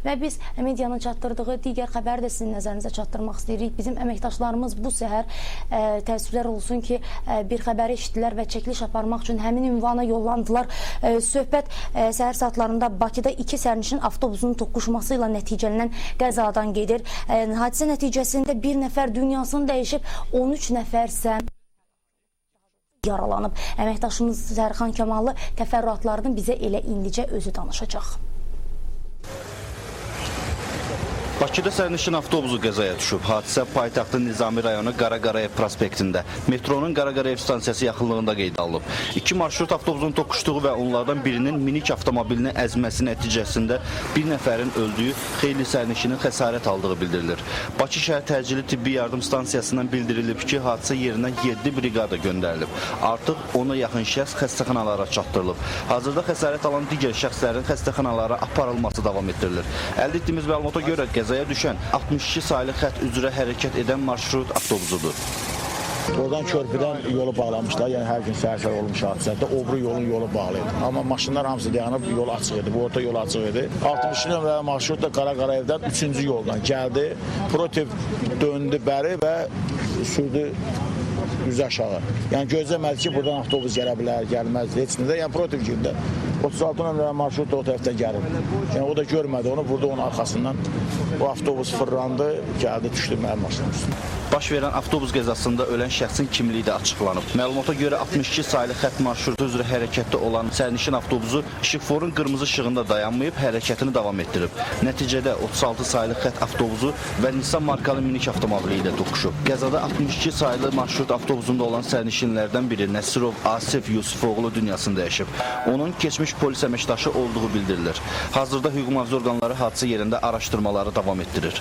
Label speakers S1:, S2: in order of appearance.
S1: Və biz medianın çatdırdığı digər xəbəri də sizin nəzərinizə çatdırmaq istəyirik. Bizim əməkdaşlarımız bu səhər təəssüflər olsun ki, bir xəbəri eşitdilər və çəkiliş aparmaq üçün həmin ünvana yollandılar. Söhbət səhər saatlarında Bakıda iki sərnişin avtobusunun toqquşması ilə nəticələnən qəzadan gedir. Hadisə nəticəsində bir nəfər dünyasını dəyişib, 13 nəfər isə yaralanıb. Əməkdaşımız Sərxan Kamallı təfərrüatlarını bizə elə indicə özü danışacaq.
S2: Bakıda sərnişin avtobusu qəzaya düşüb. Hadisə paytaxtın Nizami rayonu Qaraqarayev prospektində, metronun Qaraqarayev stansiyası yaxınlığında qeydə alınıb. İki marşrut avtobusunun toqquşduğu və onlardan birinin minik avtomobilini əzməsi nəticəsində bir nəfərin öldüyü, xeyli sərnişinin xəsarət aldığı bildirilir. Bakı şəhər təcili tibbi yardım stansiyasından bildirilib ki, hadisə yerinə 7 briqada göndərilib. Artıq 10-a yaxın şəxs xəstəxanalara çatdırılıb. Hazırda xəsarət alan digər şəxslərin xəstəxanalara aparılması davam etdirilir. Əldə etdiyimiz məlumata görə qəzaya düşən 62 saylı xətt üzrə hərəkət edən marşrut avtobusudur.
S3: Oradan körpüdən yolu bağlamışlar. Yəni hər gün səhər-səhər olmuş hadisədə o biri yolun yolu bağlı idi. Amma maşınlar hamısı dayanıb, yol açıq idi. Bu orta yol açıq idi. 62 nömrəli marşrut da Qaraqarayevdən 3-cü yoldan gəldi. Protiv döndü bəri və sürdü düz aşağı. Yəni gözləmədi ki, buradan avtobus gələ bilər, gəlməz, heç nə də. Yəni protiv girdi. 36 nömrəli marşrut da o tərəfdən gəlirdi. Yəni o da görmədi onu, burada onun arxasından o avtobus fırlandı, gəldi, düşdü mənim maşınım üstünə.
S2: Baş verən avtobus qəzasında ölən şəxsin kimliyi də açıqlanıb. Məlumata görə 62 saylı xətt marşrutu üzrə hərəkətdə olan sərnişin avtobusu işıqforun qırmızı işığında dayanmayıb, hərəkətini davam etdirib. Nəticədə 36 saylı xətt avtobusu və Nissan markalı minik avtomobili ilə toqquşub. Qəzada 62 saylı marşrut avtobusunda olan sərnişinlərdən biri Nəsirov Asif Yusufoğlu dünyasını dəyişib. Onun keçmiş polis əməkdaşı olduğu bildirilir. Hazırda hüquq mühafizə orqanları hadisə yerində araşdırmaları davam etdirir.